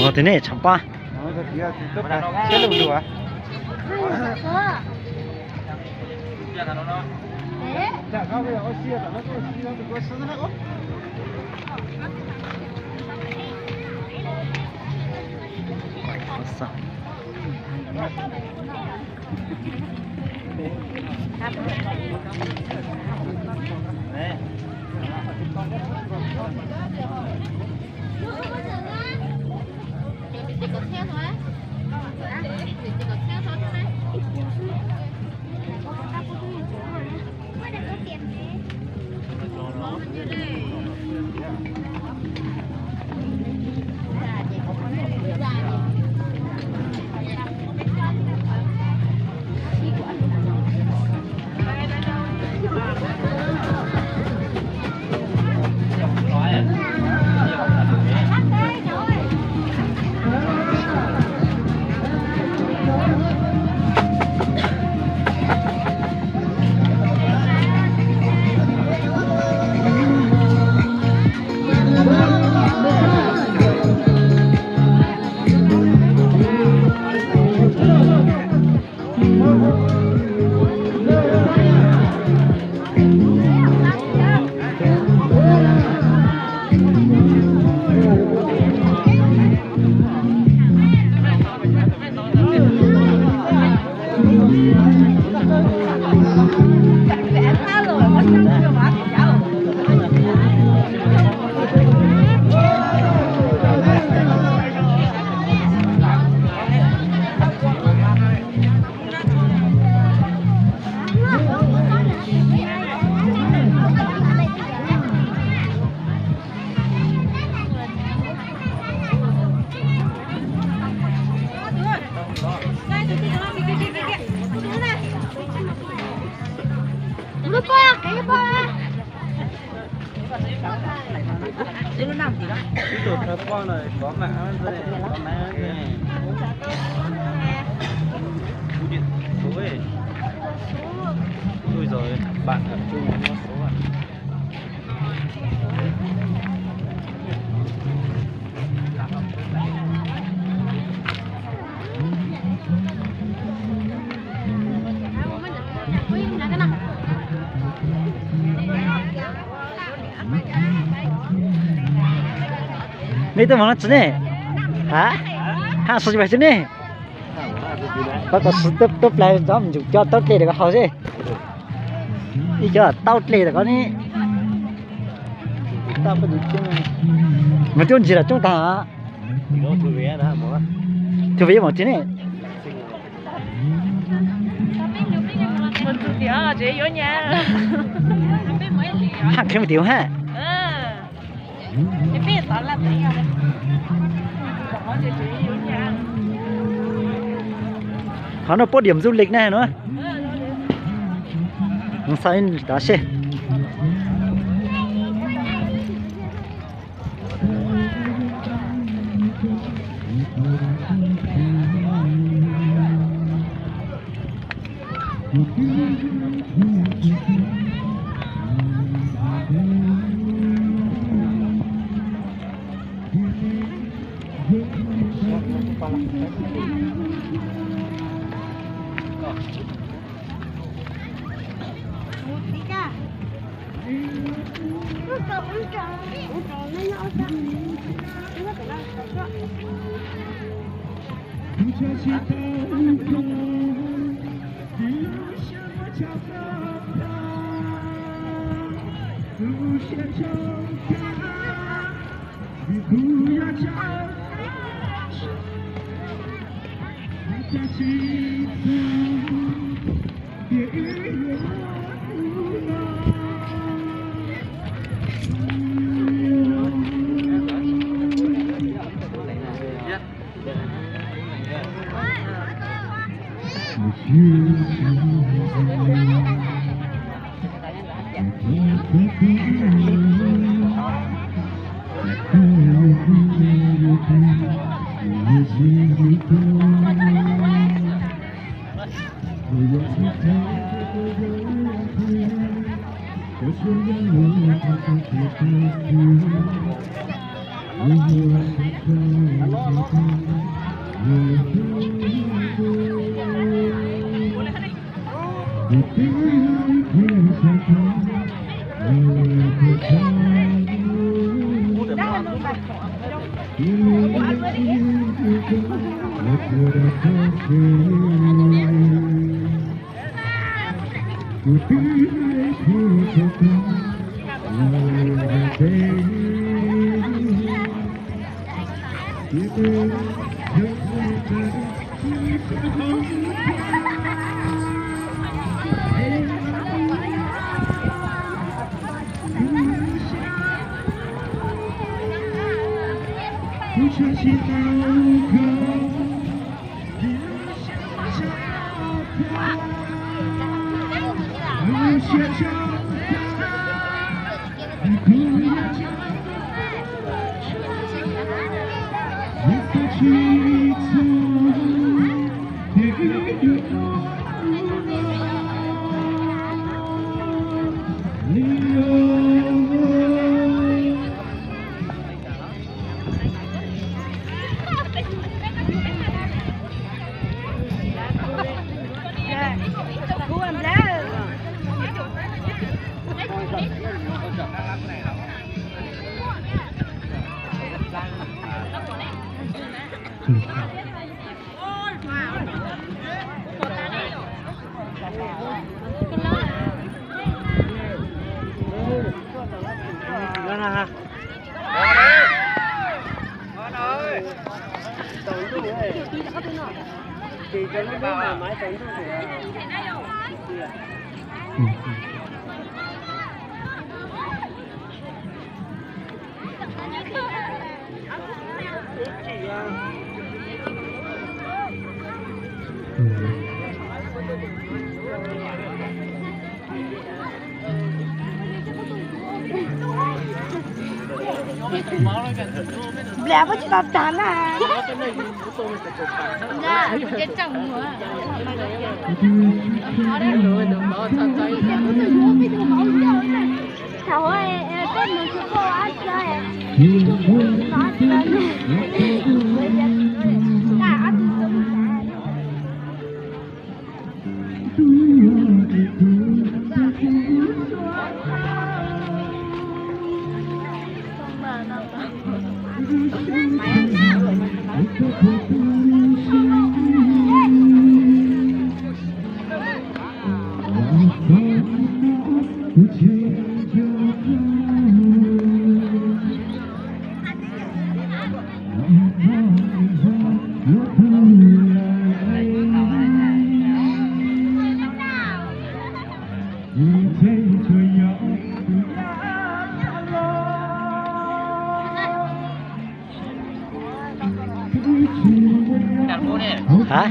Tus nej tshav pab. Ib tug thawj poj no kov mam, kov mam. Ui giời, bạn ở chung nó số. Nej tuaj mov no tsis ne? Ha? Ha, sawv tsis pais tsis ne? Koj tau siv tuaj plag nrov mus ntsum cov taub dlej rau koj haus seb. Ib cov taub dlej rau koj ne. Mus coob ntsis los coob tag. Tus vim mus tsis ne? Haj kheev mus tim ha. Qhov no pub điểm du lịch ne no. Xav tod seb. Nplam puas tsis tau tag na. Ha?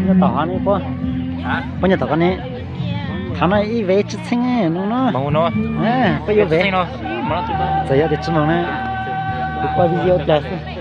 Nyob tom qhov ne, puab nyob tom qhov ne. Qhov no ib vev tsib txheeb no no. Puab yuav vev. Txawm yog tias tsis moos na, kuv pab video plag xwb.